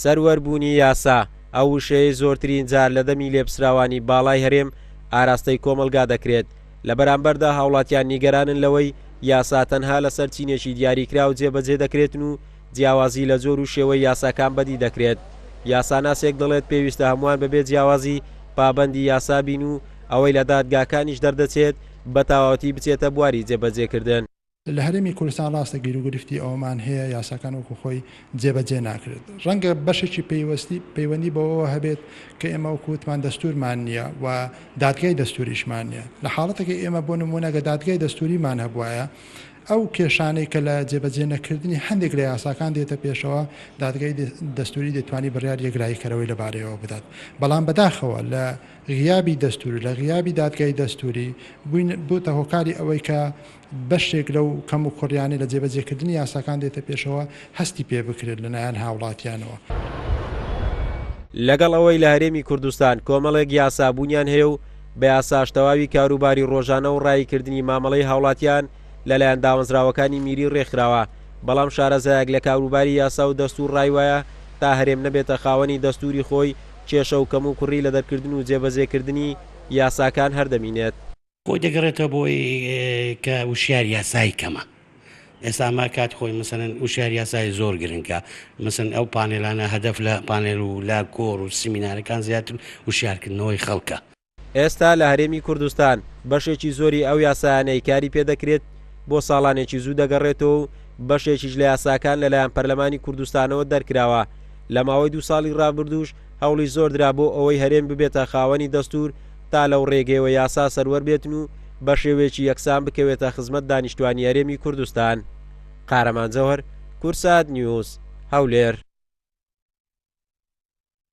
سەروەر بوونی یاسا، ئەو وشەیەی زۆرترین جار لە دەمی لێپسراوانی باڵای هەرێم ئاراستەی کۆمەڵگا دەکرێت، لە بەرامبەردا هاوڵاتیان نیگەرانن لەوەی یاسا تەنها لەسەر چینێکی دیاریکراو جێبەجێ دەکرێتن و جیاوازی لە جۆر و شێوەی یاساکان بەدی دەکرێت. یاساناسێک دەڵێت پێویستە هەمووان بەبێ جیاوازی پابەندی یاسا بین و ئەوەی لە دادگاکانیش دەردەچێت بە تەواوەتی بچێتە بواری جێبەجێکردن. لە هەرێمی کوردستان ڕاستە گیروگرفتی ئەوەمان هەیە یاساکان وەکو خۆی جێبەجێ ناکرێت. ڕەنگە بەشێکی پەیوەستی پەیوەندی بەوەوە هەبێت کە ئێمە وەکو وتمان دەستوورمان نییە و دادگای دەستووریشمان نییە. لە حاڵەتێکی ئێمە بۆ نموونە گەر دادگای دەستووریمان هەبوایە ئەو کێشانەی کە لە جێبەجێ نەکردنی هەندێک لە یاساکان دێتە پێشەوە دادگای دەستووری دەتوانی بڕیاری یەکلاییکەرەوەی لەبارەیەوە بدات. بەڵام بەداخەوە لە غیابی دەستوور لە غیابی دادگای دەستووری بووین بووتە هۆکاری ئەوەی کە بەشێک لەو کەم و کوڕیانەی لە جێبەجێکردنی یاساکان دێتە پێشەوە هەستی پێ بکرێت لە لایەن هاوڵاتیانەوە. لەگەڵ ئەوەی لە هەرێمی کوردستان کۆمەڵێک یاسا بوونیان هەیە و بە یاساش تەواوی کاروباری ڕۆژانە و ڕاییکردنی مامەڵەی هاوڵاتیان لەلایەن دامەزراوەکانی میری ڕێکخراوە، بەڵام شارەزایەک لە کاروباری یاسا و دەستوور ڕایوایە تا هەرێم نەبێتە خاوەنی دەستووری خۆی کێشە و کەموکوڕی لە دەرکردن و جێبەجێکردنی یاساکان هەر دەمینێت. خۆی دەگەڕێتەوە بۆی کە وشیار یاسایی کەمە ئێستا ئەمە کات خۆی مەسەلەن وشیار یاسایی زۆر گرنگە مەسەن ئەو پانێلانە هەدەف لە پانێل و لە کۆڕ و سیمینارەکان زیاتر وشیارکردنەوەی خەڵکە. ئێستا لە هەرێمی کوردستان بەشێکی زۆری ئەو یاسایانەی کاری پێدەکرێت بۆ ساڵانێکی زوو دەگەڕێتەوە و بەشێکیش لە یاساکان لەلایەن پەرلەمانی کوردستانەوە دەرکراوە، لە ماوەی دوو ساڵی رابردووش هەوڵی زۆر درا بۆ ئەوەی هەرێم ببێتە خاوەنی دەستوور تا لەو رێگەیەوە یاسا سەروەر بێتن و بەشێوەیەکی یەکسان بکەوێتە خزمەت دانیشتوانی هەرێمی کوردستان. قارەمان جەوهەر، کوردسات نیوز، هەولێر.